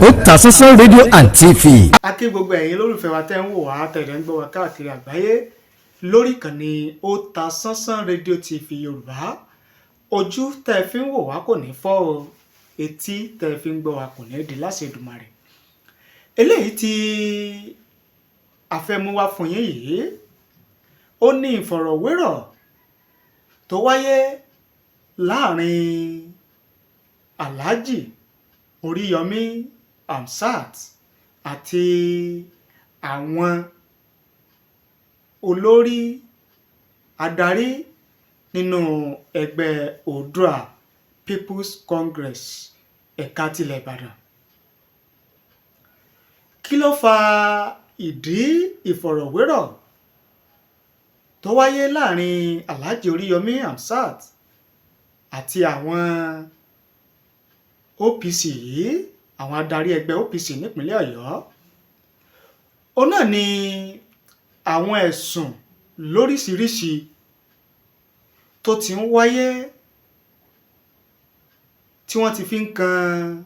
Otasansan rédíò and TV. A kí gbogbo ẹ̀yin olólùfẹ́ wa tẹ́ ń wò wá, tẹ̀lé ń gbọ́ wá káàkiri àgbáyé lórí ìkànnì Otasansan rédíò TV Yorùbá. Ojú tẹ́ fi ń wò wá kò ní fọ́ o, etí tẹ́ fi ń gbọ́ wá kò ní di láṣẹ Èdùmàrè. Eléyìí tí a fẹ́ mú wá fún yín yìí, ó ní ìfọ̀rọ̀wérọ̀ tó wáyé láàrin Alhaji Oríyọmí Hamzat àti àwọn olórí adarí nínú ẹgbẹ́ Oòduà People's Congress ẹ̀ka tilẹ̀ Ìbàdàn. Kí ló fa ìdí ìfọ̀rọ̀wérọ̀ tó wáyé láàrin Alhaji Oríyọmí Hamzat àti àwọn OPC yìí, àwọn adarí ẹgbẹ́ OPC nípínlẹ̀ Ọ̀yọ́? Òun náà ni àwọn ẹ̀sùn lóríṣiríṣi tó ti ń wáyé tí wọ́n ti fi ń kan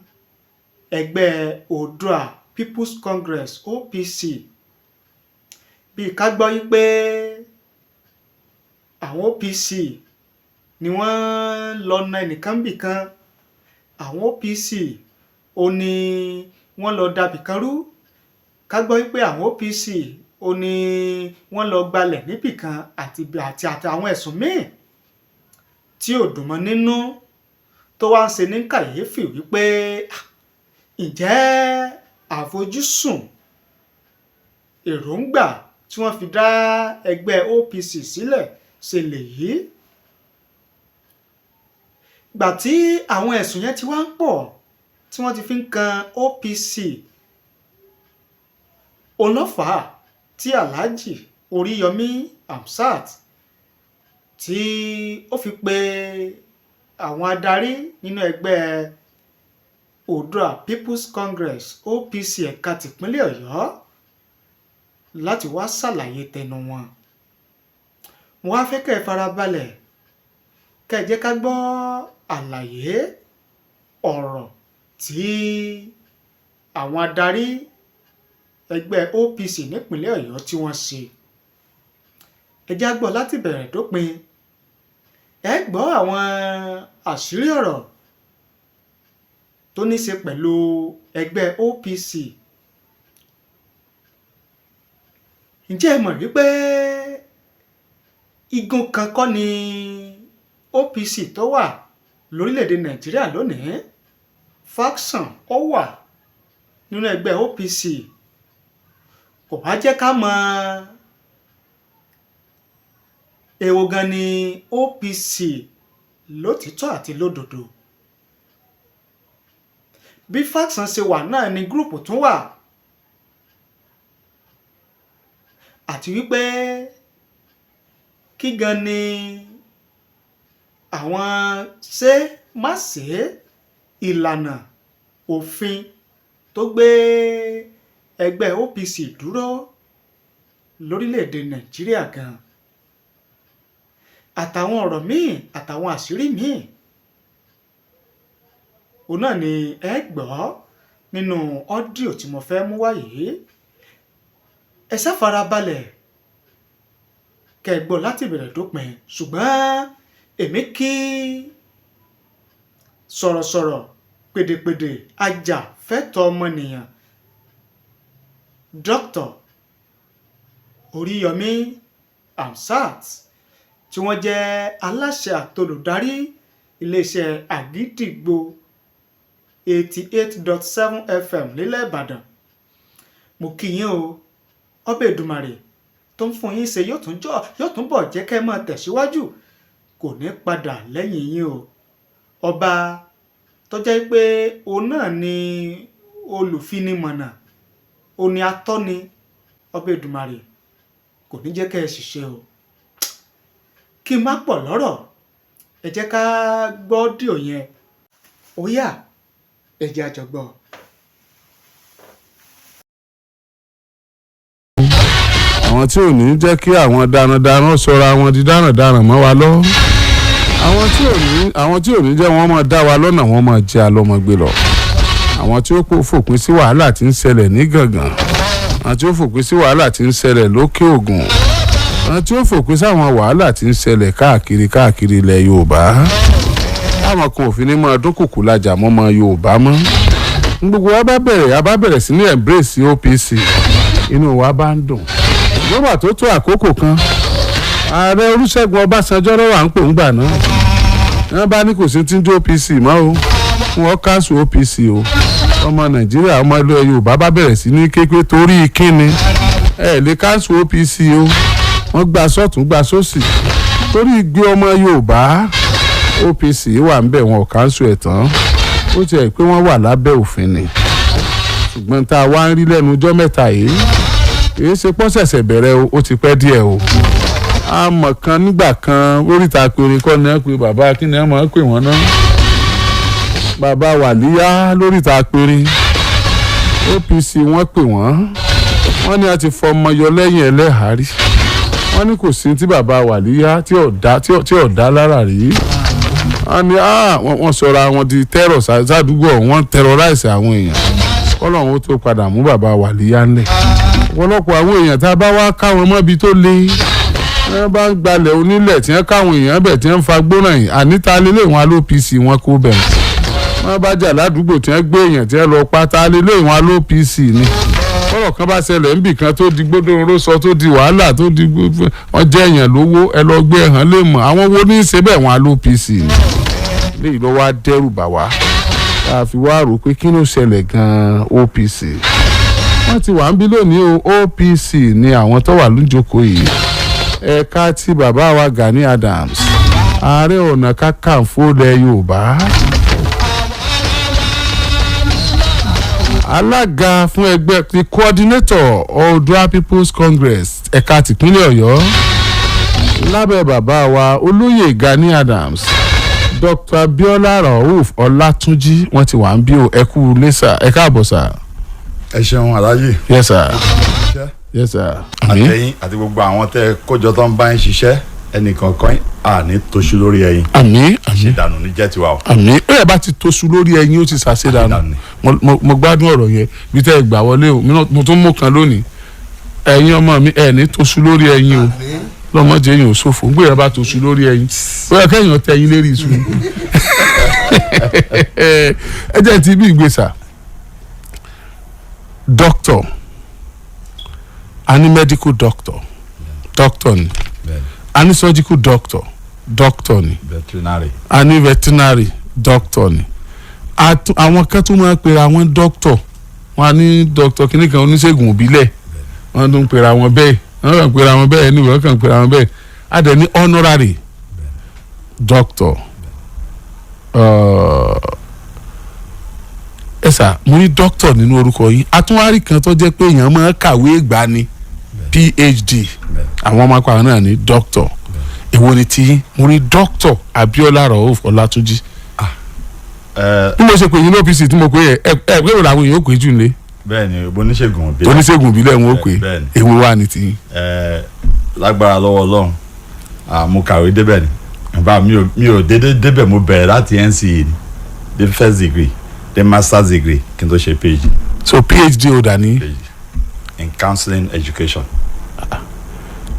ẹgbẹ́ Oòduà People's Congress, OPC, bíi ká gbọ́ wípé àwọn OPC ni wọ́n lọ na ẹnìkan bìkan, àwọn OPC ò ní wọ́n lọ dabìkan rú, ká gbọ́ wípé àwọn OPC ò ní wọ́n lọ gbalẹ̀ níbìkan àti àti àti àwọn ẹ̀sùn míì tí ò dùn mọ́ nínú, tó wá ń ṣe ní kàyéfì wípé ǹjẹ́ àfojúsùn èròǹgbà tí wọ́n fi dá ẹgbẹ́ OPC sílẹ̀ ṣe lèyí? Gbà tí àwọn ẹ̀sùn yẹn ti wá ń pọ̀ tí wọ́n ti fi ń kan OPC, òun ló fà á tí Alhaji Oríyọmí Hamzat tí ó fi pe àwọn adarí nínú ẹgbẹ́ Oòduà People's Congress, OPC ẹ̀ka tìpínlẹ̀ Ọ̀yọ́ láti wá ṣàlàyé tẹnu wọn. Mo wá fẹ́ kẹ́ ẹ farabalẹ̀, kẹ́ ẹ jẹ́ ká gbọ́ àlàyé ọ̀rọ̀ tí àwọn adarí ẹgbẹ́ OPC nípínlẹ̀ Ọ̀yọ́ tí wọ́n ṣe. Ẹ jẹ́ á gbọ́ láti bẹ̀rẹ̀ dópin. Ẹ gbọ́ àwọn àṣírí ọ̀rọ̀ tó ní ṣe pẹ̀lú ẹgbẹ́ OPC. Ǹjẹ́ ẹ mọ̀ wípé igun kan kọ́ ni OPC tó wà lórílẹ̀‐èdè Nàìjíríà lónìí? Faction ó wà nínú ẹgbẹ́ OPC. Kò wá jẹ́ ká mọ èwo gan ni OPC lótìítọ́ àti lódodo. Bí faction ṣe wà náà ni group tún wà, àti wípé kí gan ni àwọn ṣe má ṣe ìlànà òfin tó gbé ẹgbẹ́ OPC dúró lórílẹ̀‐èdè Nàìjíríà gan, àtàwọn ọ̀rọ̀ míì àtàwọn àṣírí míì, òun náà ni ẹ gbọ́ nínú ọ́díò tí mo fẹ́ mú wá yìí. Ẹ ṣá farabalẹ̀ kẹ́ ẹ gbọ́ láti bẹ̀rẹ̀ dópin. Ṣùgbọ́n èmi kí sọ̀rọ̀sọ̀rọ̀, pèdèpèdè, ajàfẹ́tọ̀ọ́ ọmọnìyàn, Dr. Oríyọmí Hamzat, tí wọ́n jẹ́ aláṣẹ àtolùdarí iléeṣẹ́ Àgídìgbo 88.7 FM nílẹ̀ Ìbàdàn. Mo kí yín o. Ọbẹ̀ Èdùmàrè tó ń fún yín ṣe yóò tún bọ̀ jẹ́ kẹ́ máa tẹ̀síwájú, kò ní padà lẹ́yìn yín o. Ọba tó jẹ́ pé òun náà ni olùfinimọ̀nà, òun ni atọ́ni, ọba Èdùmàrè kò ní jẹ́ kẹ́ ẹ ṣìṣe o. Kí n má pọ̀ lọ́rọ̀, ẹ jẹ́ ká gbọ́ audio yẹn. Ó yá, ẹ jẹ́ a jọ gbọ́. Àwọn tí ò ní jẹ́ kí àwọn darandaran sọra wọn di darandaran mọ́ wa lọ, àwọn tí ò ní jẹ́ wọ́n máa dá wa lọ́nà, wọ́n máa jẹ́ alọ́mọ gbé lọ. Àwọn tí ó fòpin sí wàhálà tí ń ṣẹlẹ̀ ní Gàngàn, àwọn tí ó fòpin sí wàhálà tí ń ṣẹlẹ̀ lókè Ògùn, àwọn tí ó fòpin sáwọn wàhálà tí ń ṣẹlẹ̀ káàkiri káàkiri ilẹ̀ Yorùbá, táwọn kan ò fi ní máa dúnkùkù lajà mọ́ ọmọ Yorùbá mọ́. Gbogbo wa bá bẹ̀rẹ̀, a bá bẹ̀rẹ̀ sí ní embrace OPC, inú wa bá ń dùn. Nígbà tó tó àkókò kan, Ààrẹ Olúṣẹ́gun Ọbásanjọ́ ló wà ń pò ń gbà náà. Wọ́n bá ní kò sí tí ń jó OPC mọ́ o, wọ́n cancel OPC o. Ọmọ Nàìjíríà, ọmọ ilẹ̀ Yorùbá bá bẹ̀rẹ̀ sí ní kékeré, torí kíni ẹ lè cancel OPC o? Wọ́n gba sọ́tún, gba sósì, torí gbé ọmọ Yorùbá, OPC wà ń bẹ̀, wọn ò cancel ẹ̀ tán. Ó tiẹ̀ pé wọ́n wà lábẹ́ òfin ni, ṣùgbọ́n tá a wá ń rí lẹ́nu ọjọ́ mẹ́ta yìí, kì í ṣe pọ́sẹ̀sẹ̀ bẹ̀rẹ̀ o, ó ti pẹ́ díẹ̀ o. Àmọ̀ kan nígbà kan oríta péré kọ́ ni wọ́n pe bàbá, kí ni wọ́n máa ń pè wọ́n náà, Bàbá Wàlíyá lóríta péré, OPC wọ́n pè wọ́n. Wọ́n ní a ti fọmọ yọ lẹ́yìn ẹlẹ́hàá rí. Wọ́n ní kò sí tí bàbá Wàlíyá tí ò dá lára rí. Wọ́n ní wọ́n sọra wọn di terror sádùúgbò, wọ́n terrorize àwọn èèyàn, kọ́lọ́hún ó tó padà mú bàbá Wàlíyá ńlẹ̀. Ọ̀pọ̀lọpọ̀ àwọn èèyàn tá a bá wá káwọn mọ́bi tó le, wọ́n bá ń gbalẹ̀ onílẹ̀ tí wọ́n káwọn èèyàn bẹ̀, tí wọ́n ń fa gbóná yìí, àníta lélẹ̀ wọn ló OPC wọn kó bẹ̀. Wọ́n bá jà ládùúgbò tí wọ́n gbé èèyàn tí wọ́n lọ pátá lélẹ̀ wọn ló OPC ni. Kọ́rọ̀ kan bá ṣẹlẹ̀ níbì kan tó di gbódòrò sọ, tó di wàhálà, tó di wọ́n jẹ́ èèyàn lówó, ẹ lọ gbé ẹ̀hán lè mọ̀ àwọn wo ní í ṣe bẹ́ẹ̀, wọn ló OPC ni. Léyìí ló wá dẹ́rù bà wá, tá a fi wá rò pé kí ló ṣẹlẹ̀ gan-an OPC. Wọ́n ti wà ń bí lónìí o. OPC ni àwọn tó wà lójókòó yìí, ẹ̀ka tí bàbá wa Gani Adams, Ààrẹ Ọ̀nà Kakanfò ilẹ̀ Yorùbá, alága fún ẹgbẹ́, the coordinator Oòduà People's Congress ẹ̀ka tìpínlẹ̀ Ọ̀yọ́, lábẹ́ bàbá wa olóyè Gani Adams, Dr. Abiola Rauf Ọlátúnjí, wọ́n ti wà ń bí o. Ẹ kú lẹ́sà, ẹ káàbọ̀ sà. Ẹ ṣeun, aláyè. Yes sir, yes sir. Àmín. Àtẹ̀yìn àti gbogbo àwọn tẹ́ kójọ tó ń bá ń ṣiṣẹ́, ẹnìkankan àní toṣu lórí ẹyin. Àmín, àmín. Ìdànù ní jẹ́ tiwa o. Àmín. Ó yẹ bá ti toṣu lórí ẹyin, ó ti ṣàṣedànù. Àṣedànù. Mo gbádùn ọ̀rọ̀ yẹn bí tẹ́ ẹ gbà wọlé o. Mo tún mú kan lónìí. Ẹ̀yin ọmọ mi, ẹ̀ ní toṣu lórí ẹyin o. Lọ́mọdé yìí ò ṣòfò ń gbéra bá toṣu lórí ẹyin, ó yẹ kẹ́yìn ọ̀tẹ̀ ẹyin lérí iṣu. Ẹ jẹ́ ti bí ìgbésà. Doctor, a ní medical doctor, doctor ni. A ní surgical doctor, doctor ni. Veterinary. A ní veterinary doctor ni. Àwọn kan tún máa ń pera àwọn doctor, wọn a ní doctor kìnnì kan, oníṣègùn òbílẹ̀, wọn tún ń pera wọn bẹ́ẹ̀, wọn kàn ń pera wọn bẹ́ẹ̀ ní wọn kàn ń pera wọn bẹ́ẹ̀. A dẹ̀ ní honorary doctor. Ẹ sà, mo ní doctor nínú orúkọ yín. Àtúnwárí kan tó jẹ́ pé èèyàn máa ń kàwé ìgbà ni PhD, àwọn ọmọ akọ àwọn náà ní doctor. Èwo ni tí mo rí Doctor Abiola Rauf Ọlátúnjí? Ẹ Bí mo ṣe pè yín ní OPC tí mo pè é, ẹ ẹ pé làwọn èèyàn ó pè jù nílé. Bẹ́ẹ̀ ni, oníṣègùn òbílẹ̀. Oníṣègùn ìbílẹ̀ wọn ó pè. Bẹ́ẹ̀ni. Èwo wà ní tiyín? Ẹ lágbára lọ́wọ́ Ọlọ́run, mo kàwé débẹ̀ ni. Bá mi ò dédé débẹ̀. Mo bẹ̀rẹ̀ láti NCE ni, dé first degree, dé master's degree, kí n tó ṣe PhD. So PhD holder ní? PhD in counseling education.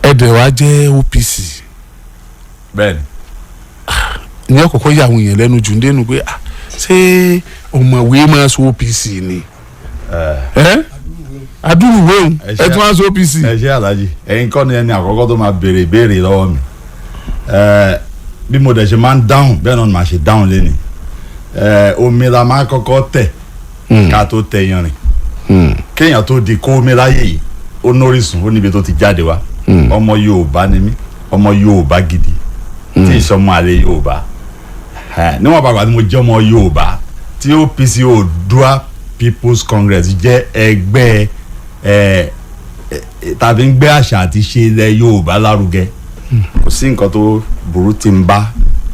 Ẹ̀dẹ̀ wa jẹ́ OPC? Bẹ́ẹ̀ni. Ní ọ̀kọ̀ọ̀kọ̀ yà àwọn èèyàn lẹ́nu jù ń dénú pé ah, ṣé ọ̀mọ̀wé máa sọ OPC ni? Ẹ adúrúwé òun. Ẹ ṣe- Ẹ tún wá sọ OPC. Ẹ ṣe, alájí. Ẹ̀yin kọ́ ni ẹni àkọ́kọ́ tó máa béèrè ìbéèrè lọ́wọ́ mi. Ẹ bí mo dẹ̀ ṣe máa ń dáhùn, bẹ́ẹ̀ náà ni màá ṣe dáhùn lé ni. Ẹ omi la máa kọ́kọ́ tẹ̀ ká tó tẹ yanrìn. Kéèyàn tó di kó omi láyé yìí, ó nórísun, ó níbi tó ti jáde wá. Ọmọ Yorùbá ni mí, ọmọ Yorùbá gidi tí ìsọmọ àlè Yorùbá. Ẹ, níwọ̀n bàbá tí mo jẹ́ ọmọ Yorùbá, tí OPC, Oòduà People's Congress, jẹ́ ẹgbẹ́ ẹ tàbí ń gbé àṣà àti ṣe ilẹ̀ Yorùbá lárugẹ, kò sí nǹkan tó burú tí ń bá,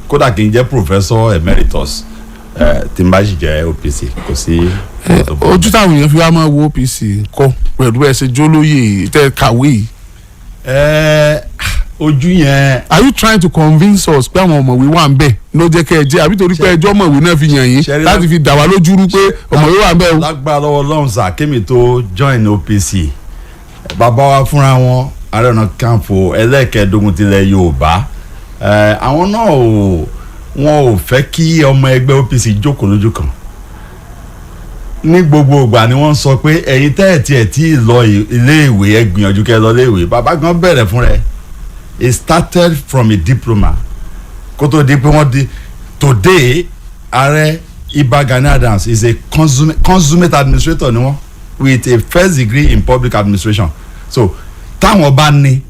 kódà kí n jẹ́ professor emeritus, tí n bá sì jẹ́ OPC, kò sí nǹkan tó burú. Ojú táwọn èèyàn fi wá máa wo OPC kọ pẹ̀lú ẹ ṣe jólóyè tẹ́ kàwé yìí. Ẹ, Ojú yẹn. Are you trying to convince us pé àwọn ọ̀mọ̀wé wà ń bẹ̀ ló jẹ́ kẹ́ ẹ jẹ́, àbí torí pé ẹjọ́ ọ̀mọ̀wé náà fi yàn yín láti fi dà wá lójú rú pé ọ̀mọ̀wé wà ń bẹ̀ o? Lágbára lọ́wọ́ Ọlọ́run sà, kémi tó join OPC, bàbá wa fúnra wọn, Ààrẹ Ọ̀nà Kakanfò ẹlẹ́ẹ̀kẹ́ẹ̀dógún tilẹ̀ Yorùbá, àwọn náà ò, wọn ò fẹ́ kí ọmọ ẹgbẹ́ OPC jókòó lójú kan. Ní gbogbo ìgbà ni wọ́n ń sọ pé ẹ̀yin tẹ́ ẹ̀ tiẹ̀ tí ì lọ iléèwé, ẹ gbìyànjú kẹ́ ẹ lọ iléèwé. Bàbá gan bẹ̀rẹ̀ fún rẹ̀. It started from a diploma kó tó di pé wọ́n di today. Ààrẹ Ìbà Gani Adams is a consummate administrator ni wọ́n, with a first degree in public administration. So táwọn bá ní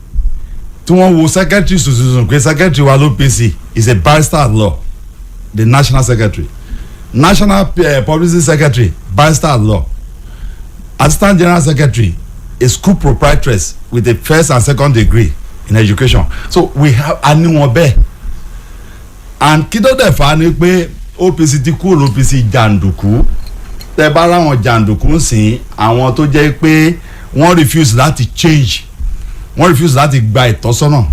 tí wọ́n wo secretary tuntun pé secretary wa l'OPC is a barrister at law, the national secretary, national publicity secretary, barrister at law, assistant general secretary, a school proprietress with a first and second degree in education. So we have, a ní wọn bẹ́ẹ̀. And kí ló dẹ̀ fà á ni pé OPC ti kúrò OPC jàǹdùkú. Tẹ bá ráwọn jàǹdùkú ń sìn, àwọn tó jẹ́ pé wọ́n refuse láti change, wọ́n refuse láti gba ìtọ́sọ́nà,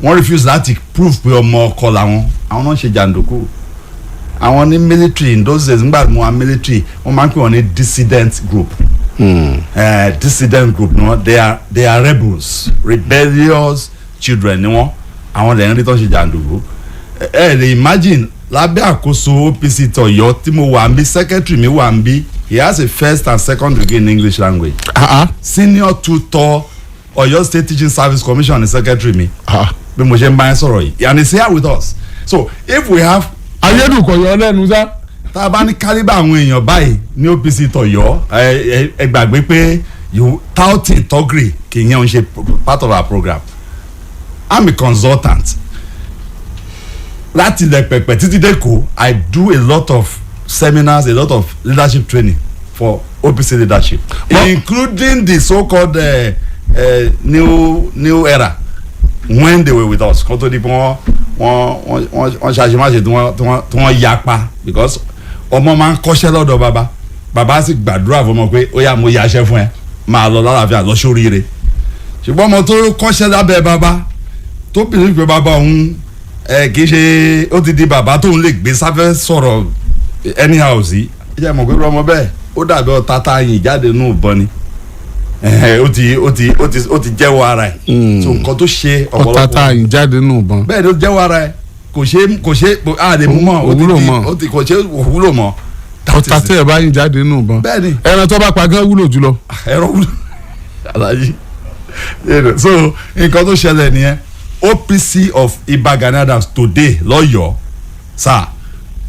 wọ́n refuse láti prove pé ọmọ ọkọ làwọn, àwọn náà ń ṣe jàǹdùkú. Àwọn ní military in those days, nígbà tí mo wà military, wọ́n máa ń pè wọ́n ní dissident group. Dissident group ni wọ́n. They are rebels, rebellious children ni wọ́n. Àwọn lẹ́yìn rí tó ń ṣe jàǹdùkú. Ẹ lè imagine, lábẹ́ àkóso OPC tọ̀yọ́ tí mo wà ń bí, secretary mi wà ń bí, he has a first and second degree in English language. Senior tutor, Ọ̀yọ́ State Teaching Service Commission ni secretary mi bí mo ṣe ń bá yẹn sọ̀rọ̀ yìí, and he's here with us. So if we have Ayédùn kò yọ lẹ́nu sá. Tá a bá ní calibre àwọn èèyàn báyìí ní OPC tọ̀yọ́, ẹ gbàgbé pé you touting thuggery kì í yẹn ń ṣe part of our program. I'm a consultant láti ilẹ̀ pẹ̀pẹ̀ títí dé kó. I do a lot of seminars, a lot of leadership training for OPC leadership, including the so-called new era when they were with us, kó tó di pé wọ́n ṣàṣemáṣe tí wọ́n yapa, because ọmọ máa ń kọ́ṣẹ́ lọ́dọ̀ bàbá, bàbá sì gbàdúrà fún ọmọ pé ó yá, mo yaṣẹ́ fún ẹ, máa lọ lálàáfíà, lọ sóríire. Ṣùgbọ́n ọmọ tó kọ́ṣẹ́ lábẹ́ bàbá, tó bìrì pé bàbá òun ẹ kì í ṣe, ó ti di bàbá tóun lè gbé sáfẹ́ sọ̀rọ̀ anyhow sí, ẹ jẹ́ mọ̀ pé ọmọ bẹ́ẹ̀, ó dàbí ọ̀tá tá a yìn jáde nù bọ́n ni. Ó ti jẹ́wọ́ ara ẹ̀. So nǹkan tó ṣe ọ̀tá tá a yìn jáde nù bọ́n. Bẹ́ẹ̀ ni, ó jẹ́wọ́ ara ẹ̀. Kò ṣe a lè mú mọ́. Ó ti Òwúlò di mọ́. Ó ti kò ṣe òwúlò mọ́. That is ọ̀tá it. tẹ́ ẹ bá yìn jáde nù bọ́n. Bẹ́ẹ̀ ni. Ẹran tó bá pa gán wúlò jùlọ. Ẹ̀rọ wúlò, alájí. So nǹkan tó ṣẹlẹ̀ nìyẹn. OPC of Ìbà Gani Adams today lọ́yọ̀ọ́ sir,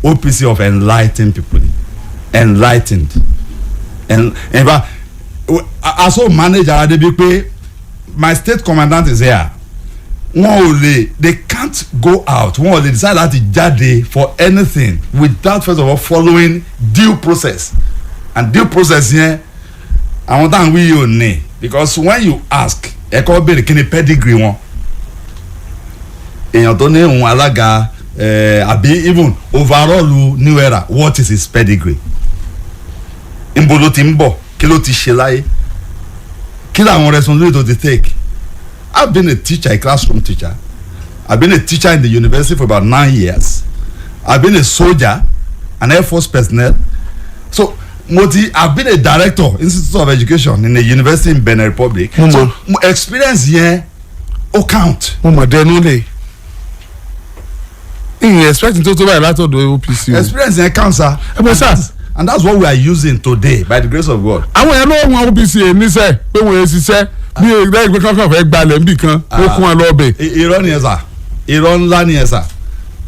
OPC of enlightened people, enlightened. And in fact, I so manage ara débi pé my state commandant is here. Wọn ò lè, they can't go out, wọn ò lè decide láti jáde for anything without first of all following due process. And due process yẹn, àwọn táwọn wí yìí ò ní, because when you ask, ẹ kọ́ béèrè kí ni pedigree wọn. Èèyàn tó ní òun alága àbí even overall new era, what is his pedigree? Níbo ló ti ń bọ̀? Kí ló ti ṣe láyé? Kí làwọn responsibility tó ti take? I've been a teacher, a classroom teacher. I've been a teacher in the university for about 9 years. I've been a soldier, an air force personnel. So mo ti, I've been a director, Institute of Education in a university in Benin Republic. Mo So mọ̀. mo experience yẹn, ó count. Mo mọ̀ dẹnu lè ìyẹn expect tó tó báyìí látọ̀dọ̀ OPC o. Experience yẹn count, sir. Ẹ bọ sir. And that's what we are using today by the grace of God. Àwọn yẹn ló wọn OPC níṣẹ́ pé wọ́n yẹn ṣiṣẹ́ bí lẹ́yìn pé kankan fẹ́ gbalẹ̀ níbì kan, ó kún wọn lọ bẹ̀. Irọ́ nìyẹn sà, irọ́ ńlá nìyẹn sà.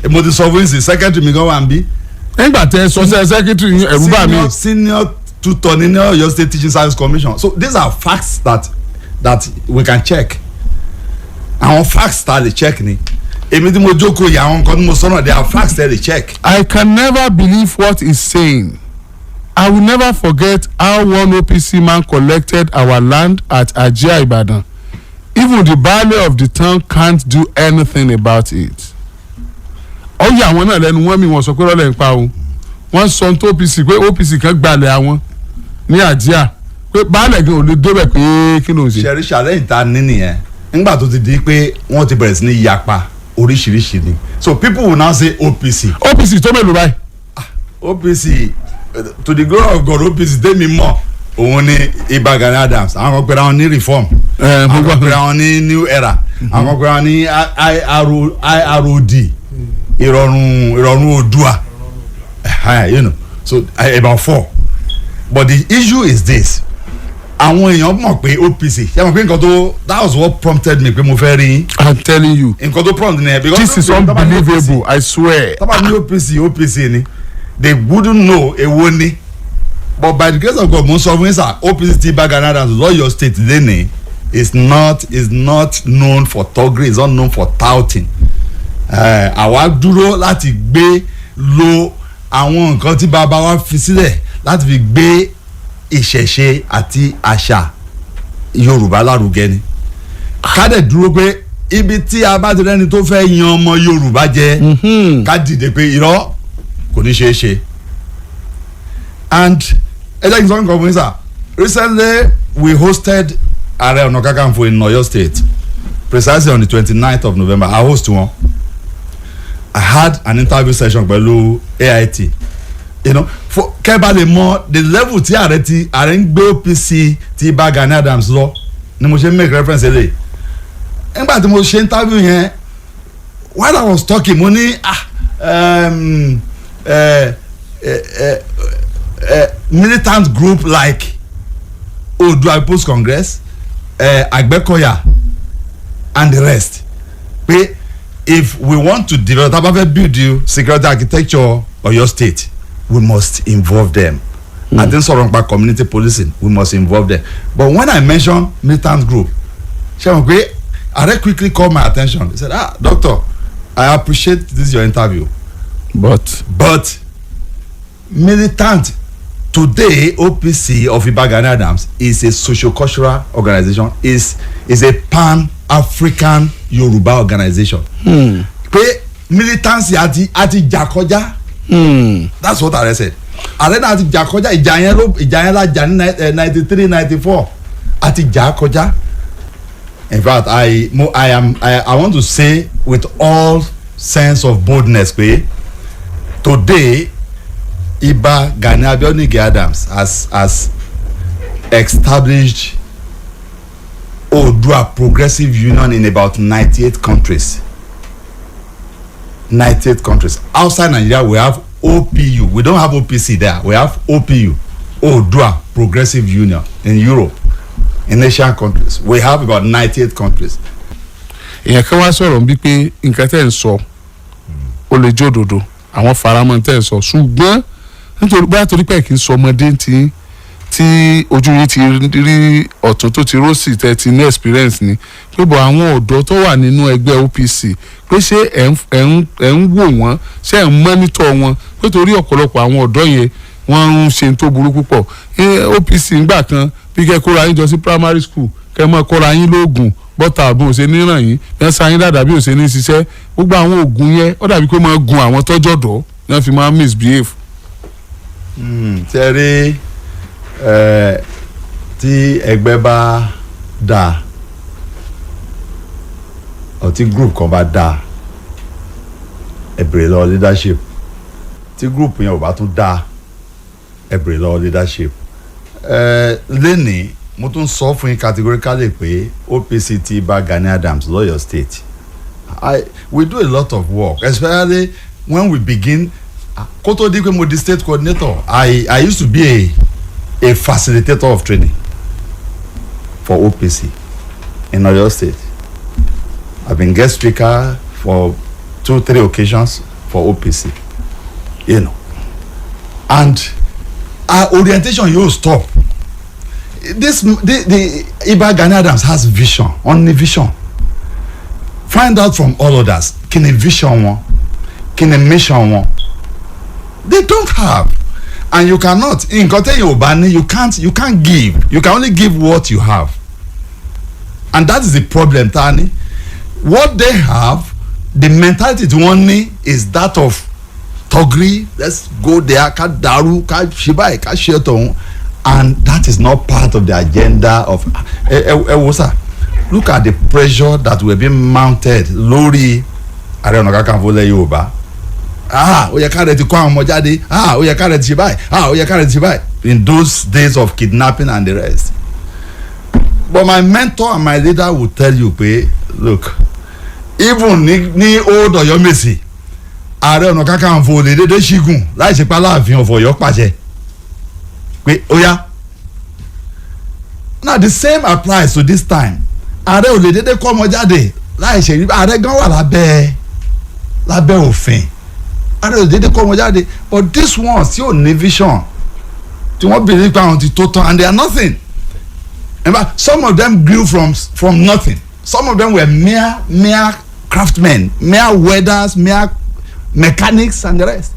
Mo ti sọ fún yín sí, secretary mi gan wà ń bí. Nígbà tẹ ẹ sọ sẹ secretary yín, ẹ̀rù bà mí. Senior tutor ní Ọ̀yọ́ State Teaching Service Commission. So these are facts that we can check. Àwọn facts tá a lè check ni. Èmi tí mo jókòó yìí, àwọn nǹkan tí mo sọ náà, they are facts that they check. I can never believe what he's saying. I will never forget how one OPC man collected our land at Ajia Ibadan. Even the baale of the town can't do anything about it. Ó yà àwọn náà lẹ́nu, wọ́n mi wọ́n sọ pé rọ́lẹ̀ ń pa o. Wọ́n sọ tó OPC pé OPC kan gbalẹ̀ àwọn ní Ajia, pé baálẹ̀ gan ò lè débẹ̀ pé kí ló ń ṣe. Ṣẹ̀rí, challenge ta ní nìyẹn. Nígbà tó ti di pé wọ́n ti bẹ̀rẹ̀ sí ní yapa oríṣiríṣi ni, so people will now say OPC. OPC tó mélòó báyìí? OPC, to the glory of God, OPC tèmi mọ̀, òun ni Ìbà Gani Adams. Àwọn kan pera wọn ní Reform, Mo àwọn gbọ́. kan pera wọn ní New Era, àwọn kan pera wọn ní IRO, IROD, Ìrọ̀rùn Oòduà. So about four. But the issue is this: àwọn èèyàn mọ̀ pé OPC, ṣé mo pé nǹkan tó, that was what prompted me pé mo fẹ́ rí yín. I'm telling you. Nǹkan tó prompt ni ẹ, because This is unbelievable, I swear. Tó bá ní OPC, OPC ni, they wouldn't know èwo ni. But by the grace of God, mo ń sọ fún yín sir, OPC ti Ìbà Gani Adams lọ́yọ̀ State lẹ́nìí is not known for thuggery, is not known for touting. Àwa dúró láti gbé lo àwọn nǹkan tí bàbá wa fi sílẹ̀ láti fi gbé ìṣẹ̀ṣe àti àṣà Yorùbá lárugẹ ni. Ká dẹ̀ dúró pé ibi tí a bá ti rẹ́ni tó fẹ́ yan ọmọ Yorùbá jẹ, ká dìde pé irọ́, kò ní ṣeé ṣe. And ẹ jẹ́ kí n sọ nǹkan fún yín sir. Recently we hosted Ààrẹ Ọ̀nà Kakanfò in Ọ̀yọ́ State, precisely on the 29th of November. I host wọn. I had an interview session pẹ̀lú AIT for kẹ́ bá lè mọ the level tí ààrẹ ń gbé OPC ti Ìbà Gani Adams lọ ni mo ṣe make reference eléyìí. Nígbà tí mo ṣe interview yẹn, while I was talking, mo ní militant group like Oòduà People's Congress, Àgbẹ̀kọ̀yà and the rest, pé if we want to develop, tá a bá fẹ́ build the security architecture Ọ̀yọ́ State, we must involve them. Àti ń sọ̀rọ̀ nípa community policing, we must involve them. But when I mention militant group, ṣe mọ̀ pé ààrẹ quickly call my attention. He said, "Ah, doctor, I appreciate this your interview, but but militant today, OPC of Iba Gani Adams is a socio-cultural organization, is a pan-African Yoruba organization," pé militancy àti jà kọjá. That's what ààrẹ said. Ààrẹ náà ti jà kọjá ìjà yẹn, ló ìjà yẹn la jà ní 93, 94, àti jà kọjá. In fact, I mo I am I, I want to say with all sense of boldness pé today Iba Gani Abiodun Ige Adams has established Oodua Progressive Union in about 98 countries. 98 countries. Outside Nigeria, we have OPU. We don't have OPC there. We have OPU, Oodua Progressive Union, in Europe, in Asian countries. We have about 98 countries. Èèyàn kan wá sọ̀rọ̀ bí pé nǹkan tẹ́ ń sọ, ó lè jó òdodo, àwọn faramọ́ tẹ́ ń sọ, ṣùgbọ́n nítorí bóyá torí pé kì í sọ ọmọdé tí ojú yín ti rí ọ̀tún tó ti rósì, tẹ́ ti ní experience ni, pé bọ̀ àwọn ọ̀dọ́ tó wà nínú ẹgbẹ́ OPC, pé ṣé ẹ̀ ń wò wọ́n, ṣé ẹ̀ ń monitor wọn, pé torí ọ̀pọ̀lọpọ̀ àwọn ọ̀dọ́ yẹn, wọ́n ń ṣe tó burú púpọ̀. OPC ńgbà kan, bí kẹ́ kóra yín jọ sí primary school, kẹ́ mọ́ kóra yín lóògùn bọ́tà, bí ò ṣe ní ràn yín, bí wọ́n sa yín dáadáa, bí ò ṣe ní ṣiṣẹ́, gbogbo àwọn oògùn yẹn, ó dàbí pé máa gun àwọn tọ́jọ́dọ̀ ní wọ́n fi máa misbehave. Tẹ́ rí ẹ, tí ẹgbẹ́ bá dáa, ọtí group kan bá dáa, ẹ bèrè lọ́wọ́ leadership. Tí group yẹn ò bá tún dáa, ẹ bèrè lọ́wọ́ leadership. Lẹ́nìí, mo tún sọ fún yín categorically pé OPC ti Ìbà Gani Adams lọ́yọ̀ State, we do a lot of work, especially when we begin. Kó tó di pé mo di state coordinator, I used to be a facilitator of training for OPC in Oyo State. I've been guest speaker for two, three occasions for OPC. And our orientation yóò stop. This the Iba Gani Adams has vision, only vision. Find out from all others, kí ni vision wọn, kí ni mission wọn? They don't have, and you cannot, nǹkan tẹ́yìn ò bá ní, you can't give. You can only give what you have, and that is the problem ta ni. What they have, the mentality tí wọ́n ní is that of thuggery. Let's go there, ká dàrú, ká ṣe báyìí, ká ṣe tọ̀hún, and that is not part of the agenda of ẹ ẹ ẹ wo sà. Look at the pressure that were being mounted lórí Ààrẹ Ọ̀nà Kakanfò lẹ̀ Yorùbá. Ah, ó yẹ káàrẹ̀ ti kó àwọn ọmọ jáde. Ah, ó yẹ káàrẹ̀ ti ṣe báyìí. Ah, ó yẹ káàrẹ̀ ti ṣe báyìí. In those days of kidnapping and the rest. But my mentor and my leader will tell you pé, look, even ní old Ọ̀yọ́mèsì, Ààrẹ Ọ̀nà Kakanfò lè dédé ṣígun láì ṣe pé Aláàfin of Ọ̀yọ́ pàṣẹ pé ó yá. Now the same applies to this time. Ààrẹ ò lè dédé kọ́ ọmọ jáde láì ṣe rí. Ààrẹ gan wà lábẹ́ òfin. Ààrẹ ò lè dédé kọ́ ọmọ jáde, but this one tí ò ní vision, tí wọ́n believe pé àwọn ti tó tán, and they are nothing. In fact, some of them grew from nothing. Some of them were mere craftsmen, mere welders, mere mechanics and the rest.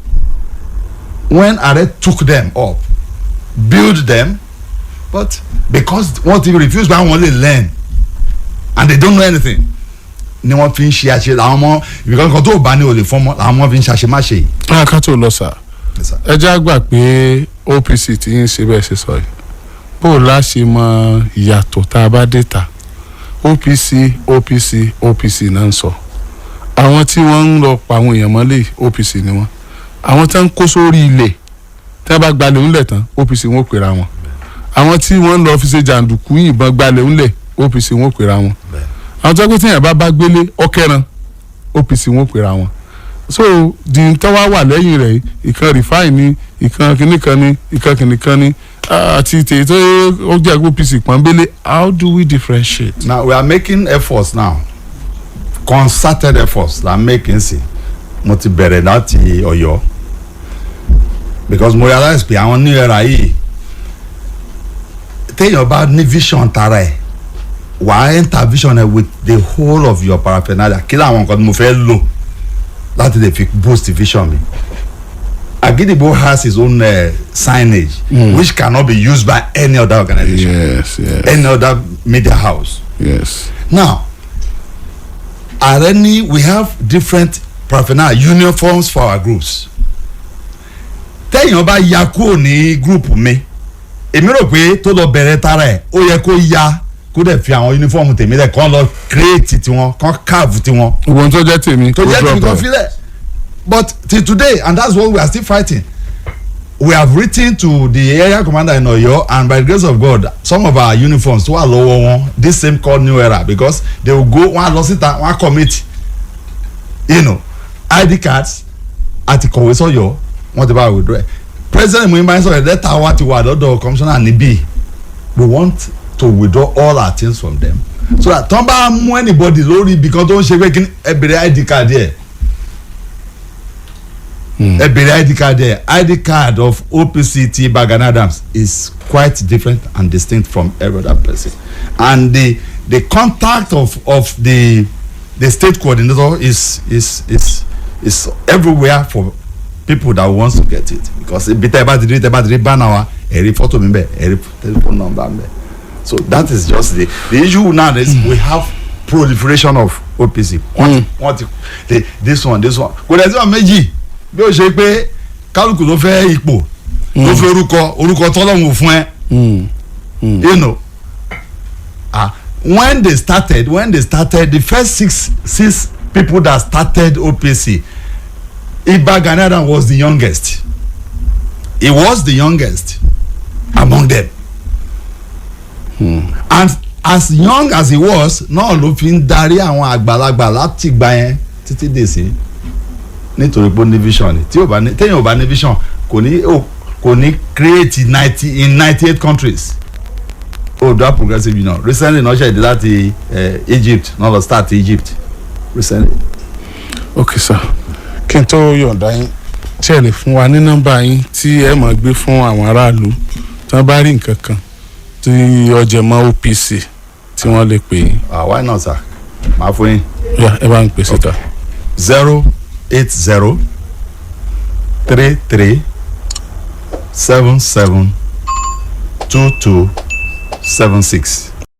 When Ààrẹ took them up, build them, but because wọ́n ti refuse pé àwọn lè learn and they don't know anything, ni wọ́n fi ń ṣe àṣe làwọn ọmọ, because nǹkan tó bá ní o lè fọ́mọ, làwọn ọmọ fi ń ṣe àṣemáṣe yìí. Ah, ká tó lọ sà, Yes, sir. ẹ já gbà pé OPC tí ń ṣe bẹ́ẹ̀ ṣe sọ yìí, bó o lá ṣe mọ ìyàtọ̀ tá a bá dé ta? OPC, OPC, OPC náà ń sọ. Àwọn tí wọ́n ń lọ pa àwọn èèyàn mọ́lẹ̀, OPC ni wọ́n. Àwọn tí wọ́n ń kó sórí ilẹ̀, tí wọ́n bá gbalẹ̀ ńlẹ̀ tán, OPC wọn ò pera wọn. Àwọn tí wọ́n ń lọ fi ṣe jàǹdùkú yìnbọn gbalẹ̀ ńlẹ̀, OPC wọn ò pera wọn. Àwọn tó ń pè tí èèyàn bá gbélé ọkẹran, OPC wọn ò pera wọn. So di tó wá wà lẹ́yìn rẹ̀ yìí, ìkan refine ni, ìkan kìnnìkan ni, ìkan kìnnìkan ni, àti tèyí tó ó jẹ́ OPC pọ́nbélé. How do we differentiate? Now we are making efforts now, concerted efforts la making. Sí mo ti bẹ̀rẹ̀ láti Ọ̀yọ́ because mo realize pé àwọn new era yìí, téèyàn bá ní vision tara ẹ̀, wàá enter vision ẹ̀ with the whole of your paraphernalia. Kí làwọn nǹkan tí mo fẹ́ lò láti lè fi boost vision mi? Agidigbo has his own signage which cannot be used by any other organization, any other media house. Now, ààrẹ ní we have different paraphernalia, uniforms for our groups. Téèyàn bá ya kúrò ní group mi, èmi rò pé tó lọ bẹ̀rẹ̀ tara ẹ̀, ó yẹ kó ya kó dẹ̀ fi àwọn uniform tèmi lẹ̀, kán lọ create tiwọn, kán carve tiwọn. Ìwọ̀n tó jẹ́ tèmi tó jẹ́ kó tèmi drop kan ẹ̀. filẹ̀. But till today, and that's what we are still fighting, we have written to the area commander in Oyo, and by the grace of God, some of our uniforms tó wà lọ́wọ́ wọn, this same called New Era, because they will go, wọ́n á lọ síta, wọ́n á commit ID cards àti kọ̀wé sọ̀yọ́, wọ́n ti bá withdraw ẹ̀. President Muhimma sọ̀rọ̀, lẹ́tà wa ti wà lọ́dọ̀ commissioner níbí. We want to withdraw all our things from them so that tọ́n bá mú anybody lórí ibì kan tó ń ṣe pé kí ẹ bèrè ID card yẹ, ẹ bèrè ID card yẹ. ID card of OPC ti Ìbà Gani Adams is quite different and distinct from every other person, and the contact of the state coordinator is everywhere for people that wants to get it, because ibi tẹ́ ẹ bá ti rí, tẹ́ ẹ bá ti rí banner wa, ẹ rí fọ́tò mi bẹ́ẹ̀, ẹ rí telephone number mi bẹ́ẹ̀. So that is just the issue now is we have proliferation of OPC. Wọ́n ti this one, this one, kò dẹ̀ sí wọn méjì bí ó ṣe pé kálukú ló fẹ́ ipò, ló fẹ́ orúkọ tọ́lọ́hún fún ẹ. Ah, when they started, the first six people that started OPC, Iba Gani Adams was the youngest. He was the youngest among them. And as young as he was náà ló fi ń darí àwọn àgbàlagbà láti ìgbà yẹn títí dè sí, nítorí pé ó ní vision ni. Tí ò bá ní, téèyàn ò bá ní vision, kò ní create 90 in 98 countries. Oòduà Progressive Union recently náà ṣe dé láti Egypt náà, lọ start Egypt recently. Ok sir, kí n tó yọ̀ǹda yín, tí ẹ lè fún wa ní nọ́mbà yín tí ẹ máa gbé fún àwọn aráàlú tí wọ́n bá rí nǹkan kan tí ọjọ́ mọ́ OPC tí wọ́n lè pè yín? Ah, why not, sir? Màá fún yín. Yá, ẹ bá ń pè síta. 08033772276.